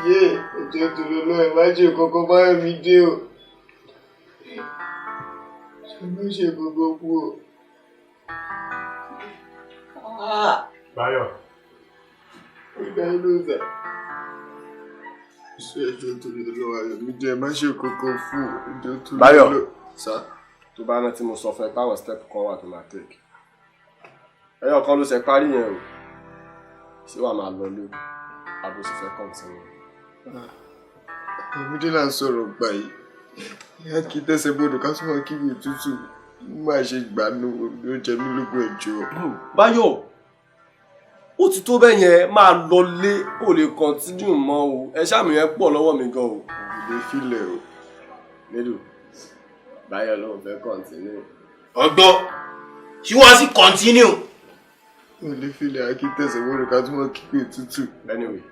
Yé, ẹjọ́ torí Ọlọ́run, ẹ má ṣe kankan Báyọ̀mídé o. Ṣé má ṣe kankan fún o? Ah! Báyọ̀. Ó dá inú sà. Ṣé ẹjọ́ torí Ọlọ́run, Ayọ̀mídé, ẹ má ṣe kankan fún o. Ẹjọ́ torí Báyọ̀. Ọlọ́run. Sà. Tó bá rántí, mo sọ fún ẹ páwọn step kan wà tó máa take. Ẹyọ kan ló ṣe parí yẹn o. Ṣé wàá máa lọ lé àbò sì fẹ́ continue? Ayọ̀mídé là ń sọ̀rọ̀ gbà yìí. Ìyá kì í tẹ̀sẹ̀ bodò ká tún máa kíbi òtútù. Má ṣe gbà nù ló jẹ mí lógún, ẹjọ́. Báyọ̀, ó ti tó bẹ́ẹ̀ yẹn, máa lọ lé, ó lè continue mọ́ o. Ẹ ṣáàmì yẹn pọ̀ lọ́wọ́ mi gan o. Ìdè filẹ̀ o. Nílùú Báyọ̀ ló ń fẹ́ continue. Ọgbọ́n, she wants to continue. Ó lè filẹ̀, a kì í tẹ̀sẹ̀ bodò ká tún máa kíbi òtútù. Anyway,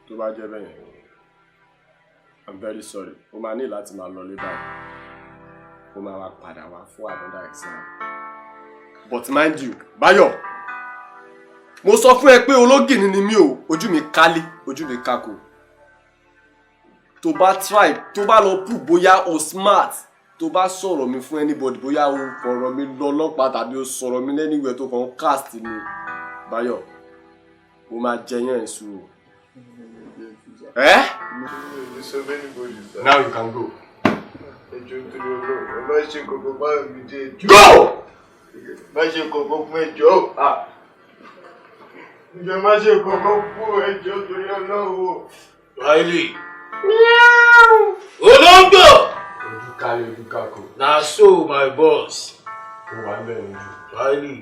tó bá jẹ́ bẹ́ẹ̀ yẹn, I'm very sorry, o máa ní láti máa lọ lé báyìí. O máa wá padà wá fún another exam. But mind you, Báyọ̀, mo sọ fún ẹ pé ológìní ni mí o. Ojú mi kálé, ojú mi kákò. Tó bá try, tó bá lọ prove bóyá o smart, tó bá sọ̀rọ̀ mi fún anybody, bóyá o fọ̀rọ̀ mi lọ ọlọ́pàá tàbí o sọ̀rọ̀ mi lẹ́nìwẹ̀ tó kàn cast mi, Báyọ̀, o máa jẹyàn èso o. Eh? Now you can go. Ẹjọ́ torí Ọlọ́run, ẹ má ṣe kankan Báyọ̀mídé, ẹjọ́. Go! Má ṣe kankan fún, ẹjọ́. Ẹjọ́, má ṣe kankan fún, ẹjọ́ torí Ọlọ́run o. Riley. Olóńgbò. Ojú kárí, ojú kákò. Na so, my boss. Ó wà ń bẹ̀ lójú. Riley.